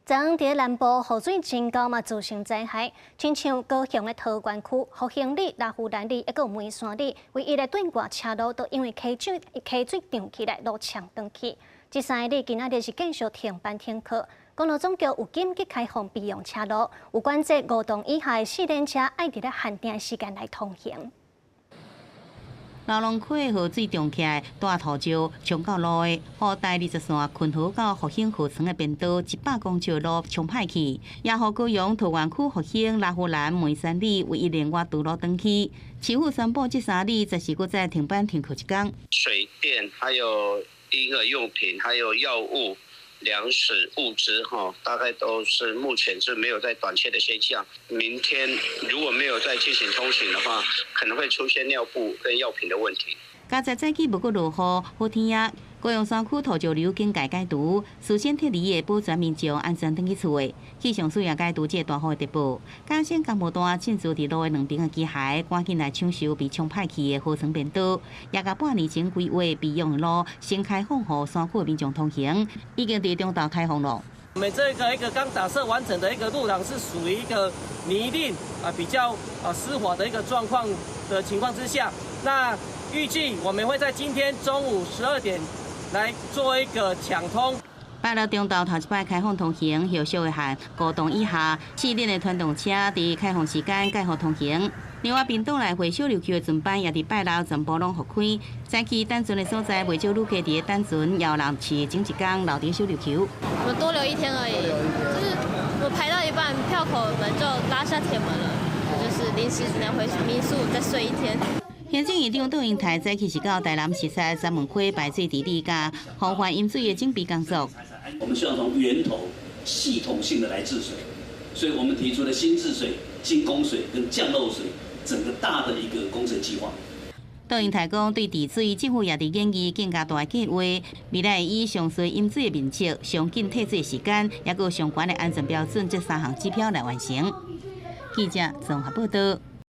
昨昏佇南部雨水真厚嘛，造成災害。親像高雄的桃園區、復興里、羅浮蘭里，抑閣有梅山里，唯一的斷掛車路都因為溪水漲起來，路沖斷去。這三个里今仔日是繼續停班停課。公路總局有緊急開放備用車路，有管制五噸以下的四輪車愛佇咧限定時間來通行。荖濃溪河水漲起來，大土石沖到路的，予台20線昆河到復興河床的便道100公尺的路沖歹去，也予高雄桃園區復興、羅浮蘭、梅山里唯一連外道路斷去。市府宣布這三里暫時閣再停班停課一工。水電、還有嬰兒用品、還有藥物、糧食物資，哈，大概都是目前是沒有在短缺的現象。明天如果沒有再進行通行的話，可能會出現尿布跟藥品的問題。加在早起無閣落雨，好天啊！高雄山區土石流警戒解除，事先撤離的保全民眾安全轉去厝的。氣象署也解除這個大雨的特報。架線工務段進駐佇路的兩邊的機械，趕緊來搶修被沖歹去的河床便道，也共半年前規劃備用的路先開放予山區的民眾通行，已經佇中晝開放了。我們這個一個剛打設完成的一個路廊，是屬於一個泥濘啊比較啊濕滑的一個狀況的情況之下，那預計我們會在今天中午12點來做一個搶通。拜六中晝頭一擺開放通行，後續會限5噸以下四輪的傳動車佇開放時間改予通行。另外，屏東內會小琉球的船班也佇拜六全部攏復開。早起等船的所在，袂少旅客佇咧等船，也有人飼前一工留佇小琉球。我們多留一天而已，就是我排到一半，票口門就拉下鐵門了，就是臨時只能回民宿再睡一天。行政院長卓榮泰早起是到台南視察三門溪排水治理佮防範淹水的準備工作。我們希望從源頭系統性的來治水，所以我們提出了新治水、新供水跟降漏水整個大的一個工程計劃。卓榮泰講，對治水，政府也佇研議更加大的計劃，未來以上細淹水的面積、上緊退水時間，抑閣上懸的安全標準這三項指標來完成。記者綜合報道。